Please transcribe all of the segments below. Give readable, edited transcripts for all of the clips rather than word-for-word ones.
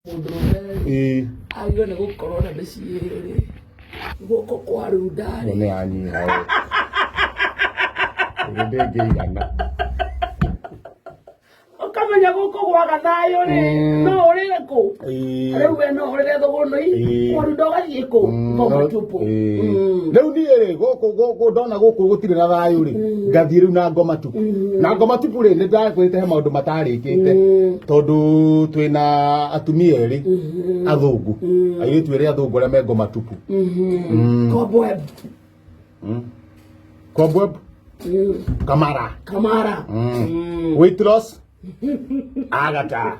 Mũndũrũme Ĩĩ. agĩrĩirwo nĩ gũkorwo na mĩciĩ ĩrĩ guoko kwa runda Ĩyo rĩ nĩ yanyiha we. Ĩrĩ ndĩngĩigana. Ũkamenya gũkũ gwaga thayũ rĩ, no ũrĩre kũ? Ĩĩ. Rĩu we no ũrĩre thũgũnũi, Ĩĩ. kwa runda ũgathiĩ kũ? Ngoma tupu. Ĩĩ. Rĩu niĩ rĩ, gũkũ gũkũ ndona gũkũ gũtirĩ na thayũ rĩ, ngathiĩ rĩu na ngoma tupu. Na ngoma tupu rĩ, nĩ ndakwĩrĩte he maũndũ matarĩkĩte. Tondũ twĩna atumia erĩ athũngũ. Airĩtu erĩ athũngũ arĩa me ngoma tupu. Cobweb. Cobweb. Kamara. Kamara. Weight loss. Agata.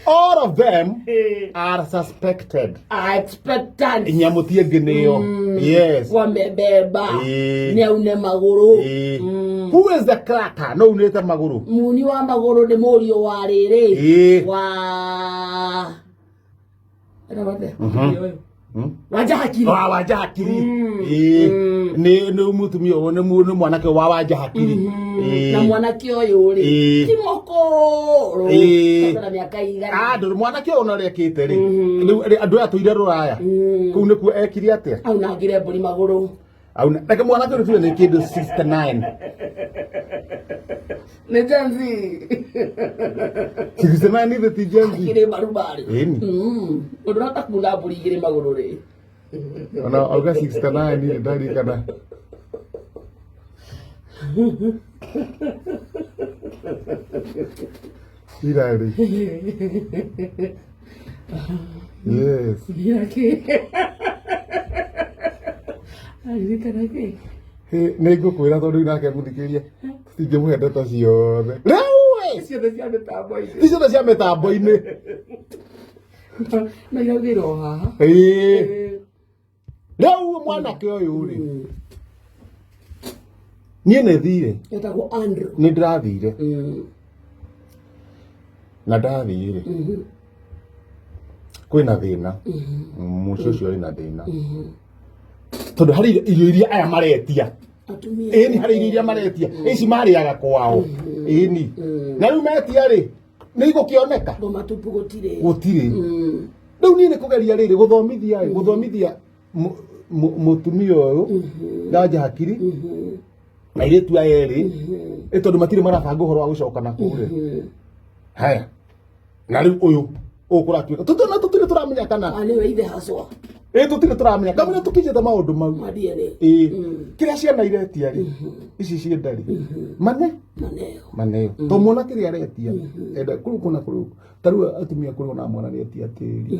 All of them are suspected. Are expectant. Nyamũ ti ĩngĩ nĩyo. Yes. Wamebeba. Ĩĩ. Nĩ aune magũrũ. Ĩĩ. Who is the cracker? No unĩte magũrũ. Muni wa magũrũ nĩ mũriũ wa rĩrĩ. Ĩĩ. Wa Wanja Hakiri. Wa Wanja Hakiri. Ĩĩ. Nĩ nĩ mũtumia ũyũ nĩ nĩ mwanake wa Wanja Hakiri. Ĩĩ. Na mwanake ũyũ rĩ, Ĩĩ. ti mũkũrũ. Ĩĩ. Tondũ na mĩaka igana. Ah, ndũrĩ mwanake ũyũ ona ũrĩa ekĩte rĩ. Rĩu rĩ, andũ aya tũire rũraya. Kũu nĩkuo ekire atĩa? Aunangire mbũri magũrũ. Auna, reke mwanake ũyũ tuge nĩ kĩndũ 69. Nĩ Gen Z. 69 ithe ti Gen Z. Akĩrĩ marubarĩ. Ĩni. Ũndũ ũrahota kuna mbũri igĩrĩ magũrũ rĩ. Ona auga 69 rĩ ndarikana. Irarĩ. Yes. Ndirake. Aririkana kĩ? Nĩ ngũkwĩra tondũ rĩu nake mũthikĩria tũtingĩmũhe ndeto ciothe. Rĩu ĩ! Ciothe cia mĩtambo-inĩ. Ti ciothe cia mĩtambo-inĩ. Na iraugĩra o haha. Ĩĩ. Rĩu mwanake ũyũ rĩ, niĩ nĩ thire. Etagwo Andrew. Nĩ ndĩrathire. Na ndathiĩ rĩ, kwĩna thĩna. Mũciĩ ũcio wĩna thĩna. Tondũ harĩ irio iria aya maretia. Atumia. Ĩni harĩ irio iria maretia. Ici marĩaga kwao. Ĩni. Na rĩu metia rĩ, nĩ igũkĩoneka? Ngoma tupu gũtirĩ. Gũtirĩ. Rĩu niĩ nĩ kũgeria rĩrĩ gũthomithia ĩ, gũthomithia mũtumia ũyũ nganja hakiri na airĩtu aya erĩ ĩ tondũ matirĩ marabanga ũhoro wa gũcoka na kũu rĩ. Haya. Na rĩu ũyũ ũyũ kũratuĩka tũtũ tũtirĩ tũramenya kana Ah, nĩwe ithe haswa. Ĩ tũtirĩ tũramenya kamũira tũkinyĩte maũndũ mau. Ma DNA. Ĩ kĩrĩa ciana iretia rĩ, ici cienda rĩ, mane Maneo. Maneo to mwana kĩrĩa aretia enda kũrĩ kuna kũrĩ ta rĩu atumia kũrĩ ona mwana nĩetia tĩri,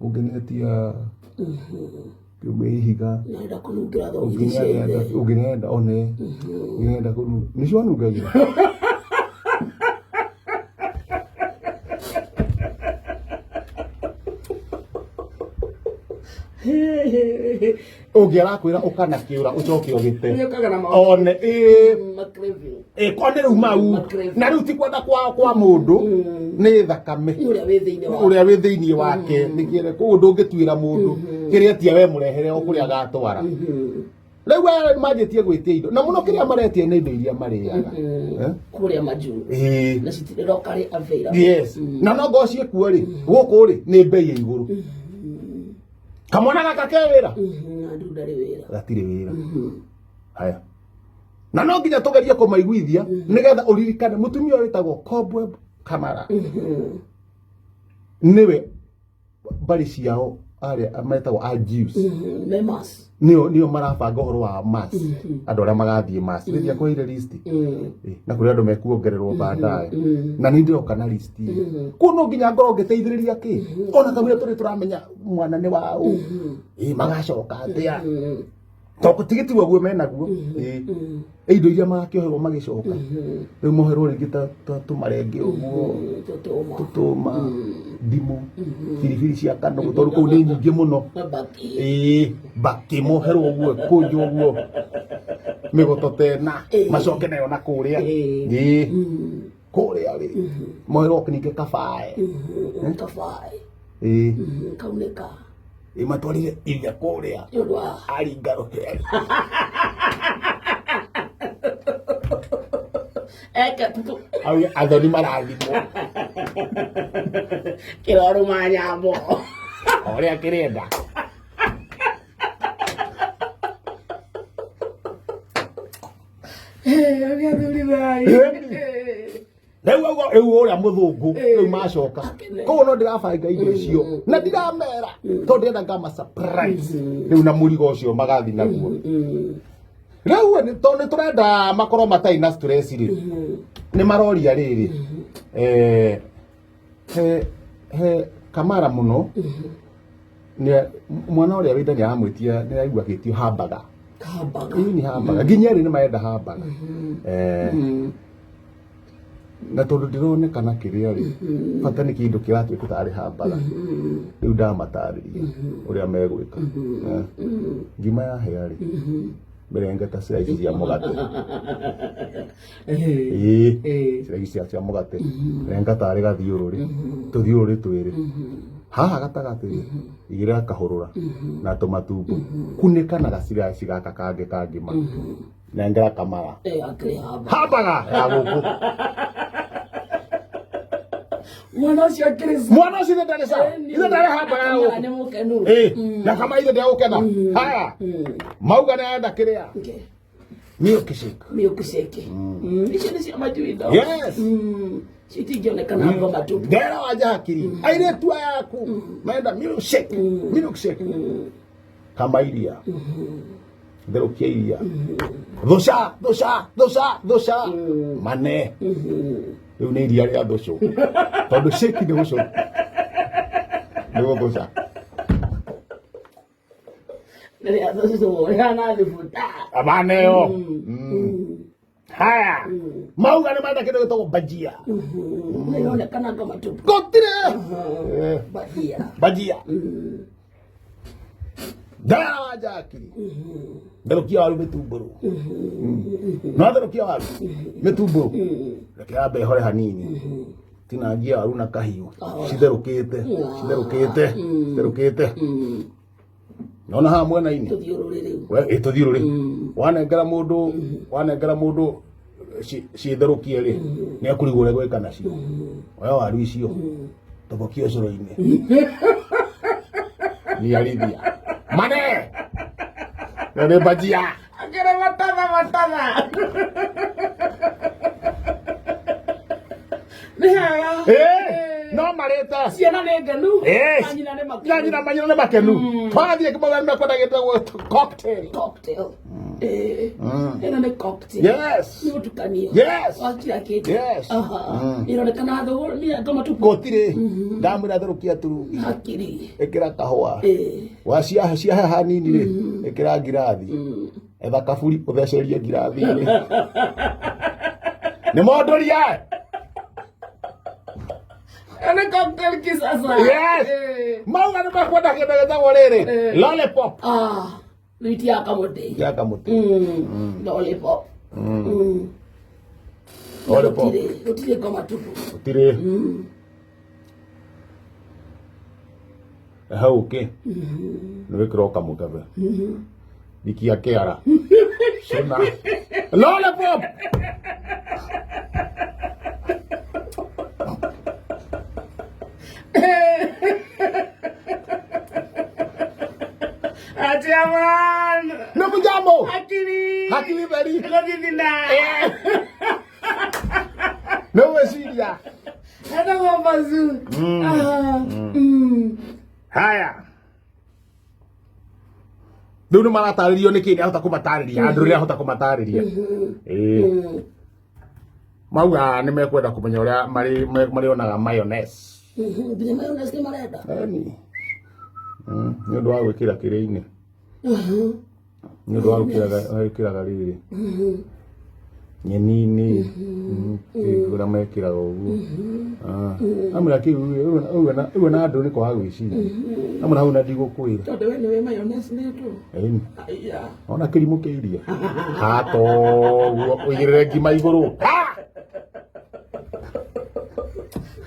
ũngĩ nĩetia kĩũmbe ihiga. Naenda kũnungĩra ũngĩ thogithi cia ithe. Ũngĩ nĩarenda one ũngĩ nĩarenda kũnu nĩcio anungagĩra. Ũngĩ arakwĩra ũkana kĩũra ũcoke ũgĩte. Nĩũkaga na maũndũ. One ĩĩ. Macraving. Ĩ kwa nĩ rĩu mau. Macraving. Na rĩu ti kwenda kwa mũndũ, nĩ thakame. Nĩ ũrĩa wĩ thĩinĩ wa. Ũrĩa wĩ thĩinĩ wake nĩkĩere koguo ndũngĩtuĩra mũndũ kĩrĩa etia we mũrehere o kũrĩa agatwara. Rĩu aya manjĩtie gwĩtia indo na mũno kĩrĩa maretia nĩ indo iria marĩaga. Eh? Kũrĩa majuu. Ĩĩ. Na citirĩ locally available. Yes. Na no ngorwo ciĩkuo rĩ, gũkũ rĩ nĩ mbei ya igũrũ. Kamwana gaka ke wĩra? Na ndũ ndarĩ wĩra. Gatirĩ wĩra. Haya. Na no nginya tũgerie kũmaiguithia nĩgetha ũririkane mũtumia ũyũ wĩtagwo Cobweb Kamara. Nĩwe mbarĩ ciao arĩa metagwo a Jews. Memas. Nĩo marabanga ũhoro wa mass. Andũ arĩa magathiĩ mass. Rĩrĩa akũheire list. Ĩ, na kũrĩ andũ mekuongererwo baadaye. Na nĩ ndĩroka na list ĩyo. Koguo no nginya ngorwo ngĩteithĩrĩria kĩ? Ona kamũira tũrĩ tũramenya mwana nĩ wa ũ. Ĩ, magacoka atĩa? Tondũ tigiti waguo menaguo. Ĩ, indo iria magakĩoherwo magĩcoka. Rĩu moherwo rĩngĩ ta tũmarenge ũguo. Tũtũma. Tũtũma, ndimũ, biribiri cia kanũgũ tondũ kũu nĩ nyingĩ mũno. Mbakĩ. Ĩĩ, mbakĩ moherwo ũguo ĩkũnjwo ũguo mĩgoto ta ĩna macoke nayo na kũrĩa. Ĩĩ, kũrĩa rĩ moherwo ningĩ kabae. Kabae. Ĩĩ. Kaunĩka. Ĩ matwarire ithe kũrĩa. Nĩ ũndũ wa aringa rũhĩa. Eke tutu. Auge athoni marathimwo. Kĩrorũma nyambo. O ũrĩa kĩrenda. Ũrĩa athuri thayũ. Rĩu auga rĩu ũrĩa mũthũngũ rĩu macoka. Koguo no ndĩrabanga indo icio na ndiramera tondũ ndĩrenda ngama surprise rĩu na mũrigo ũcio magathiĩ naguo. Rĩu tondũ nĩ tũrenda makorwo matarĩ na stress rĩ, nĩ maroria rĩrĩ, he he Kamara mũno nĩ mwana ũrĩa wĩ nda nĩ aramwĩtia, nĩ araigua agĩtio hamburger. Hamburger. Ĩĩ nĩ hamburger. Nginya erĩ nĩ marenda hamburger. Na tondũ ndĩronekana kĩrĩa rĩ, bata nĩ kĩndũ kĩratuĩka tarĩ hamburger. Rĩu ndamatarĩria ũrĩa megwĩka. Ngima yahĩa rĩ, mĩrenge ta slice cia mũgate. Ĩĩ, slice cia mũgate. Renga tarĩ gathiũrũrĩ, tũthiũrũrĩ twĩrĩ. Haha gatagatĩ rĩ, igĩrĩra kahũrũra na tũmatumbo. Kunĩka na gaciraci gaka kangĩ ka ngima. Nengera Kamara. Akĩrĩ hamburger. Hamburger ya gũkũ. Mwana ũcio akĩrĩ sawa. Mwana ũcio ithe ndarĩ sawa. Ithe ndarĩ hamburger ya gũkũ. Nĩ mũkenu. Ĩĩ, na Kamara ithe ndegũkena. Haya, mauga nĩ arenda kĩrĩa. Milkshake. Milkshake. Icio nĩ cia majuindo. Yes. Citingĩonekana ngoma tu. Ndera wanja hakiri. Airĩtu aya aku marenda milkshake. Milkshake. Kama iria. Therũkia iria. Thũca, thũca, thũca, thũca. Mane. Rĩu nĩ iria rĩa thũcũ. Tondũ shake nĩ gũcũ. Nĩ gũthũca. Rĩa thũcũ rĩhana thubuta. Maneo. Haya. Mauga nĩ marenda kĩndũ gĩtagwo bajia. Nĩronekana ngoma tu. Gũtirĩ. Bajia. Bajia. Ndara wanja hakiri. Therũkia waru mĩtumbũrũ. No therũkia waru mĩtumbũrũ. Reke yambe ĩhore hanini. Tinangia waru na kahiũ. Citherũkĩte, citherũkĩte, citherũkĩte. Nona haha mwena-inĩ. Tũthiũrũrĩ rĩu. We ĩ tũthiũrũrĩ. Wanengera mũndũ, wanengera mũndũ ciĩtherũkie rĩ, nĩ ekũrigwo ũrĩa gwĩka nacio. Oya waru icio, tobokia ũcũrũ-inĩ. Niarithia. Mane! Ĩyo nĩ bajia. Akĩrĩ matatha matatha. Nĩ hega. Ĩ, no marĩte. Ciana nĩ ngenu. Yes. Manyina nĩ makenu. Na nyina manyina nĩ makenu. Twathiĩ kĩmwe nĩ mekwenda gĩtagwo cocktail. Cocktail. Ĩno nĩ cocktail. Yes. Nĩ ũtukanio. Yes. Wa kila kĩndũ. Yes. Ĩronekana thũgũ nĩ ngoma tupu. Gũtirĩ. Ndamwĩra therũkia turungi. Hakiri. Ĩkĩra kahũa. Waciahe ciahe hanini rĩ, ĩkĩra ngirathi. Etha kaburi ũthecerie ngirathi-inĩ. Nĩ mondoria. Nĩ cocktail kisasa. Yes. Mauga nĩ mekwenda kĩndũ gĩtagwo rĩrĩ. Lollipop. Rwiti ya kamũtĩ. Ya kamũtĩ. Lollipop. Lollipop. Gũtirĩ ngoma tupu. Gũtirĩ. Hau ũkĩ. Nĩ wĩkĩra o kamũkebe. Ikia kĩara. Cũna. Lollipop. Achaman. Nĩ mũjambo. Hakiri. Hakiri theri. Gũthithina. Nĩ gwĩciria. Etagwo bazu. Haya. Rĩu nĩ maratarĩrio nĩkĩ nĩahota kũmatarĩria andũ rĩrĩa ahota kũmatarĩria. Ĩĩ. Mauga nĩ mekwenda kũmenya ũrĩa marĩonaga mayonnaise. Nginya mayonnaise nĩ marenda. Ĩni. Nĩ ũndũ wa gwĩkĩra kĩrĩa-inĩ. Nĩ ũndũ wa gwĩkĩraga rĩrĩ. Nyeni-inĩ. Ũrĩa mekĩraga ũguo. Amũra kĩu ũguo na andũ nĩ kwaga gwĩciria. Amũra hau na ndigũkwĩra. Tondũ we nĩwe mayonnaise nĩ tu. Ĩni. Aya. Ona kĩrimũ kĩa iria. Hata ũguo ũigĩrĩre ngima igũrũ. Ha!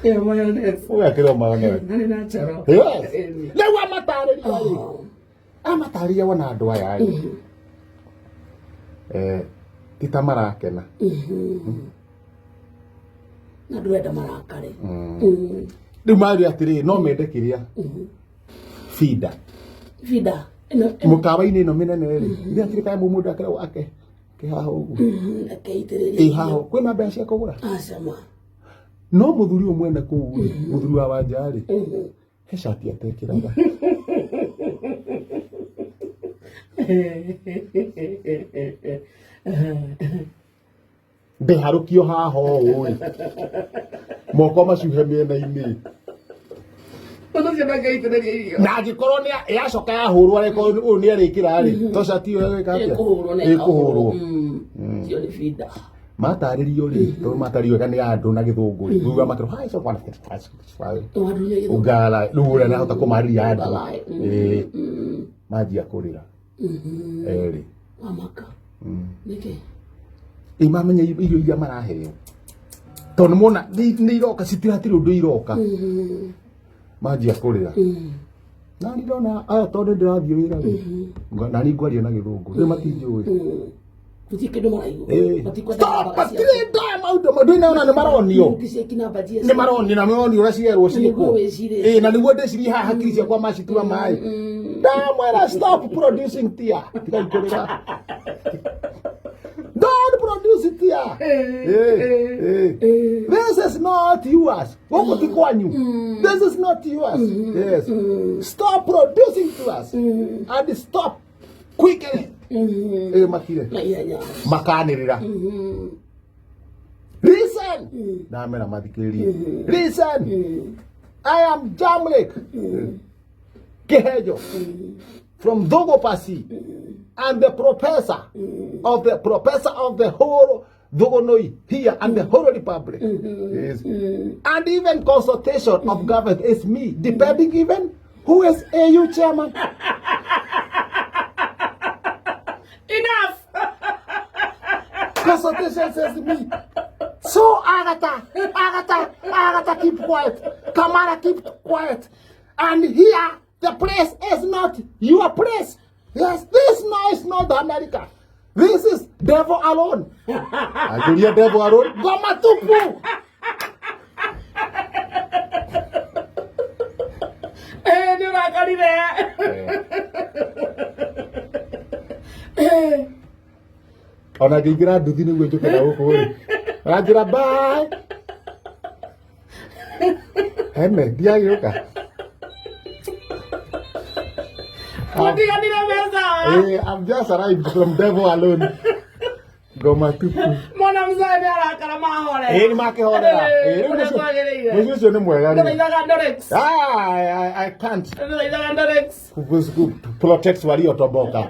Ĩyo mayonnaise. Ũgekĩra mayonnaise. Na nĩ natural. Yes. Ĩni. Rĩu amatarĩria rĩ. Amatarĩria wona andũ aya rĩ. Ti ta marakena. Na ndũrenda marakare. Rĩu marĩ atĩrĩ, no mende kĩrĩa feeder. Feeder. Ĩno Mũkawa-inĩ ĩno mĩnene rĩ, ithe hatirĩ kanyamũ mũndũ akeragwo ake kĩhaha ũguo. Akeitĩrĩria. Ĩ haha kwĩna mbeca cia kũgũra. Aca ma. No mũthuri ũyũ mwene kũu rĩ, mũthuri wa Wanja rĩ, he cati atekĩraga. Ndĩharũkio haha ũũ rĩ, moko macuhe mĩena-inĩ. Ũndũ ũcio ndangĩitĩrĩria irio. Na angĩkorwo nĩ yacoka yahũrwo areko ũyũ nĩ arĩkĩra rĩ, to cati ĩyo ĩgwĩka atĩa? Ĩkũhũrwo na Ĩkũhũrwo. Cio nĩ feeder. Matarĩrio rĩ, tondũ matarĩrio wega nĩ andũ na gĩthũngũ rĩ, rĩu makerwo hi so one Andũ nĩ gĩthũngũ. ungara rĩu ũrĩa nĩahota kũmarĩria andũ. Ũngalai. Ĩĩ, manjia kũrĩra erĩ. Wamaka. Nĩkĩ? Ĩ mamenya irio iria maraheo, tondũ nĩmona nĩ iroka, citiratirĩ ũndũ iroka, manjia kũrĩra. Nani ndona aya, tondũ nĩndĩrathiĩ wĩra rĩ, nani ngwaria na gĩthũngũ, rĩu matinjũĩ. Gũtirĩ kĩndũ maraigua. Ĩĩ. Matikwenda Stop, namba ciaku. matirenda maũndũ ndũinaona nĩ maronio. Ũngĩceki namba cia Nĩ maronio na maronio ũrĩa cierwo Na nĩguo ciĩkwo. wĩcirie. Ĩĩ, na nĩguo ndĩcirie haha hakiri ciakwa macitua maĩ. Ndamwĩra stop producing tear, tigai kũrĩra, don't produce tear. Ĩĩ, ĩĩ. This is not yours, gũkũ ti kwanyu, this is not yours. Yes, stop producing to us and stop quickly. Ĩĩ, makire. Na ihenya. Makanĩrĩra, listen, ndamera mathikĩrĩrie, listen, I am Jamlek Kihejo from Thogopasi and the professor of the professor of the whole Thogonoi here and the whole republic. Yes. And even consultation of government is me, depending even who is AU chairman. Enough! Consultation says me. So Agatha, Agatha, Agatha, keep quiet. Kamara, keep quiet. And here, the place is not your place. Yes, this now is not America. This is devil alone. Anjulia devil alone. Goma tupu. Eh, nĩ ũrakarire. Eh. Ona ngĩingĩra nduthi nĩguo njũke na gũkũ rĩ. Aranjĩra bye. Heme, ndiagĩũka. Mũtiganire mbeca. Eh, I've just arrived from devil alone. Ngoma tupu. Mwana mzee nĩ arakara mahore. Ĩĩ nĩ makĩhorera. Eh, Ĩĩ, rĩu ũrĩa kwagĩrĩire. Mũciĩ ũcio nĩ mwega rĩu. Ndũraithaga Dorex. Ah, I can't. Ndũraithaga Dorex. Protect waliotoboka.